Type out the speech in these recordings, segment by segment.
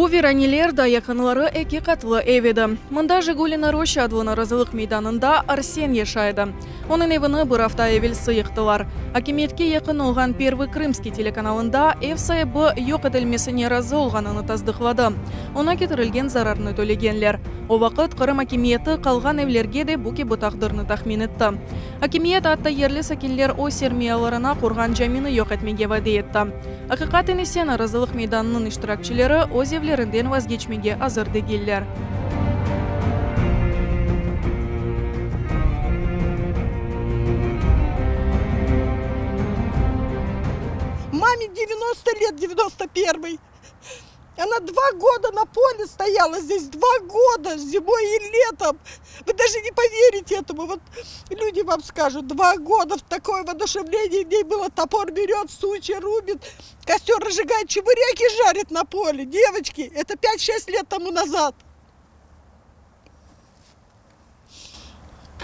Bu viraneler daa yaqınları eki qatlı ev edi. Mında Jigulina roşça adlı narazılıq meydanında Arsen yaşay edi. Onıñ evini bir afta evelsi yıqtılar. Akimiyetke yaqın olğan Pervıy Krımskiy telekanalında ev saibi yoq etilmesine razı olğanını tasdıqladı. Oña ketirilgen zararnı tölegenler. O vaqıt Qırım akimiyeti qalğan evlerge de bu kibi taqdirni tahmin etti. Akimiyet atta yerli sakinler öz sermiyalarına qurğan camini yoq etmege vade etti. Aqiqaten ise narazılıq meydanınıñ iştirakçileri öz evlerinden vazgeçmege azır degiller. Mame devyanosto let, devyanosto pervıy. Ona dva goda na pole stoyala zdes, dva goda, zimoy i letom. Vı daje ne poverite etomu, vot ljudi vam skajut, dva goda v takoe vooduşevlenie v ney bylo, topor beret, suçya rubit, kostör razjigayet, çebureki jarit na pole, devoçki, eto pyat-şest let tomu nazad.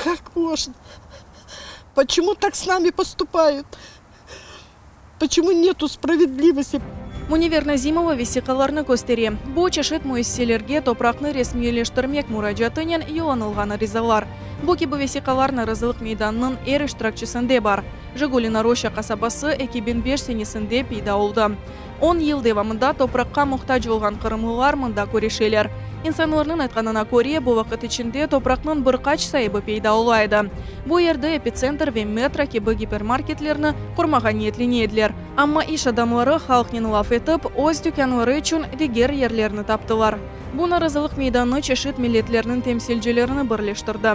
Kak mojno? Poçemu tak s nami postupayut? Poçemu netu spravedlivosti? Münevver Nazimova vesiqalarnı köstere. Bu, çeşit müessiselerge topraqnı resmiyleştirmek muracaatınen yollanılğan arizalar. Bu kibi vesiqalar narazılıq meydanınıñ er iştirakçisinde bar. Jigulina Roşça qasabası 2005 senesinde peyda oldı. On yıl devamında topraqqa muhtac olğan qırımlılar mında küreşeler. İnsanlarnıñ aytqanına köre, bu vaqıt içinde topraqnıñ bir qaç saibi peyda ola edi. Bu yerde Epitsentr ve Metro kibi gipermarketlerni qurmağa niyetlene ediler. Amma iş adamları halqnen laf etip, öz tükânları içün diger yerlerni taptılar. Bu narazılıq meydanı çeşit milletlerniñ temsilcilerini birleştirdi.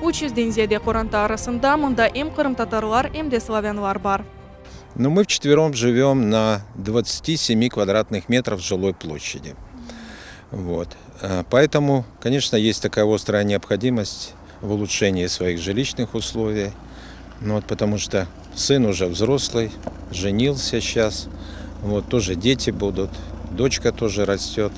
Üç yüzden ziyade qoranta arasında mında em qırımtatarlar, em de slavânlar bar. Но мы вчетвером живем на 27 квадратных метров жилой площади. Вот. Э, поэтому, конечно, есть такая острая необходимость в улучшении своих жилищных условий. Ну, вот, потому что сын уже взрослый, женился сейчас, вот, тоже дети будут, дочка тоже растет.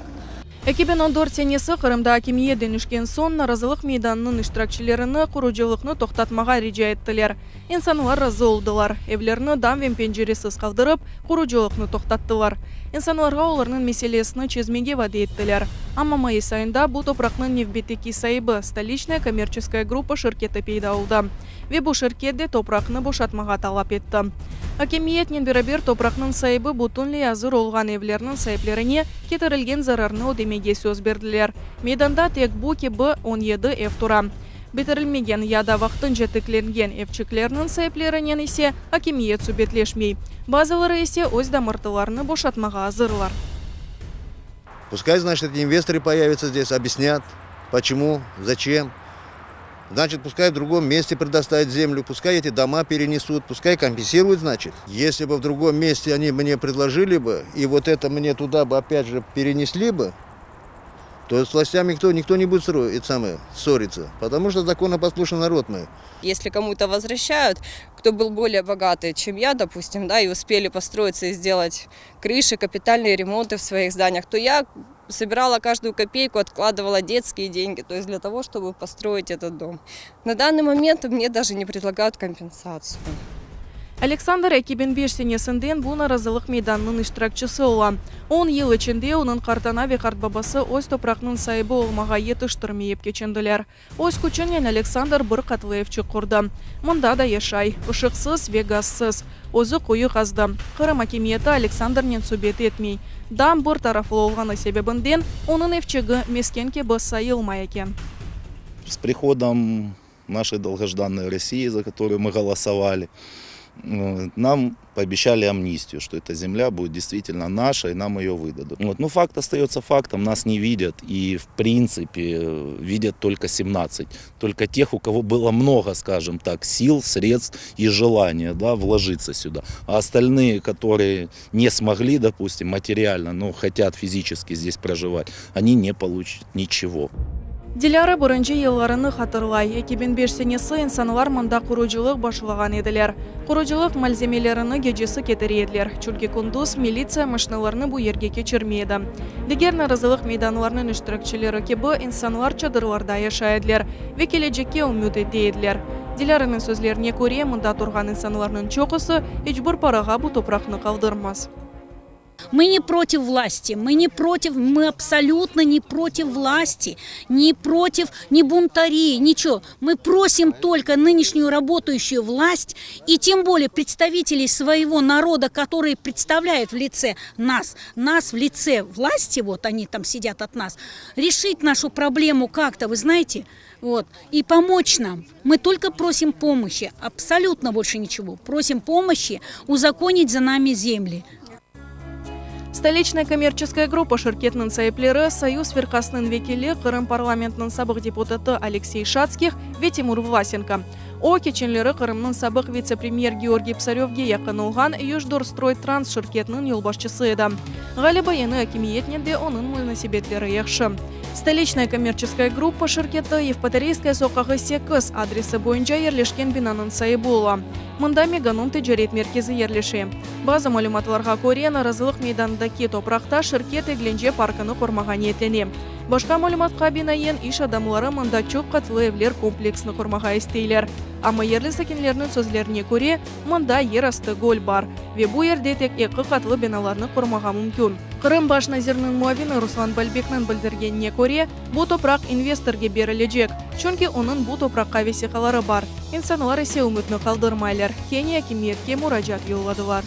2014 senesi Qırımda akimiyet deñişken soñ narazılıq meydanınıñ iştirakçilerini qurucılıqnı toqtatmağa rica ettiler. İnsanlar razı oldılar. Evlerni dam ve penceresiz qaldırıp, qurucılıqnı toqtattılar. İnsanlarğa olarnıñ meselesini çezmege vade ettiler. Amma mayıs ayında bu topraqnıñ nevbetteki saibi, Stoliçnaya kommerçeskaya gruppa şirketi peyda oldı. Ve bu şirket de topraqnı boşatmağa talap etti. Akimiyetnen beraber topraqnıñ saibi bütünley azır olğan evlerniñ saiplerine ketirilgen zararnı ödemege söz berdiler. Meydanda tek bu kibi 17 ev tura. Bitirilmegen ya da vaqtınca tiklengen evçiklerniñ saiplerinen ise akimiyet subetleşmey. Bazıları ise öz damartılarını boşatmağa azırlar. Пускай, значит, эти инвесторы появятся здесь, объяснят, почему, зачем. Значит, пускай в другом месте предоставят землю, пускай эти дома перенесут, пускай компенсируют, значит. Если бы в другом месте они мне предложили бы, и вот это мне туда бы опять же перенесли бы, то с властями никто, никто не будет строить, самое, ссориться, потому что законопослушный народ мы. Если кому-то возвращают, кто был более богатый, чем я, допустим, да, и успели построиться и сделать крыши, капитальные ремонты в своих зданиях, то я собирала каждую копейку, откладывала детские деньги, то есть для того, чтобы построить этот дом. На данный момент мне даже не предлагают компенсацию. Aleksandr 2005 senesinden bu narazılıq meydanınıñ iştirakçisi ola. 10 yıl içinde onıñ qartana ve qartbabası öz topraqnıñ saibi olmağa yetiştirmeyip keçindiler. Öz küçünen Aleksandr bir qatlı evçik qurdı. Mında da yaşay, ışıqsız ve gazsız. Özü quyu qazdı. Qırım akimiyeti Aleksandrnen subet etmey. Dam bir taraflı olğanı sebebinden onıñ evçigi mesken kibi sayılmay eken. С приходом нашей долгожданной России, за которую мы голосовали, нам пообещали амнистию, что эта земля будет действительно наша и нам ее выдадут. Вот. Но факт остается фактом, нас не видят и в принципе видят только 17. Только тех, у кого было много, скажем так, сил, средств и желания да, вложиться сюда. А остальные, которые не смогли, допустим, материально, но хотят физически здесь проживать, они не получат ничего. Dilâra birinci yıllarını hatırlay. 2005 senesi insanlar mında qurucılıq başlağan ediler. Qurucılıq malzemelerini gecesi ketire ediler, çünki kündüz militsiya maşinalarını bu yerge keçirmey edi. Diger narazılıq meydanlarınıñ iştirakçileri kibi insanlar çadırlarda yaşay ediler ve kelecekke ümüt ete ediler. Dilâranıñ sözlerine köre, mında turğan insanlarnıñ çoqusı iç bir parağa bu topraqnı qaldırmaz. Мы не против власти, мы не против, мы абсолютно не против власти, не против, не бунтари, ничего. Мы просим только нынешнюю работающую власть и тем более представителей своего народа, которые представляют в лице нас, нас в лице власти, вот они там сидят от нас, решить нашу проблему как-то, вы знаете, вот, и помочь нам. Мы только просим помощи, абсолютно больше ничего. Просим помощи узаконить за нами земли. Stoliçnaya kommerçeskaya gruppa şirketiniñ saipleri, Soyuz firqasınıñ vekili, Qırım parlamentiniñ sabıq deputatı Aleksey Şatskih ve Timur Vlasenko. O, keçenleri Qırımnıñ sabıq vitse-premyer Georgiy Psarövge yaqın olğan Yujdorstroytrans şirketiniñ yolbaşçısı edi. Ğaliba, yañı akimiyetnen de onıñ munasebetleri yahşı. Stoliçnaya kommerçeskaya gruppa şirketi Yevpatoriyskaya soqağı 8 adresi boyunca yerleşken binanıñ saibi ola. Mında Meganom ticaret merkezi yerleşe. Bazı malümatlarğa köre, narazılıq meydanındaki topraqta şirket eglence parkını qurmağa niyetlene. Başqa malümatqa binaen, iş adamları mında çoq qatlı evler kompleksini qurmağa isteyler. Amma yerli sakinlerniñ sözlerine köre, mında yerastı göl bar ve bu yerde tek eki qatlı binalarnı qurmağa mümkün. Qırım baş naziriniñ muavini Ruslan Balbekniñ bildirgenine köre, bu topraq investorge berilecek, çünki onıñ bu topraqqa vesiqaları bar. İnsanlar ise ümütni qaldırmaylar, kene akimiyetke muracaat yolladılar.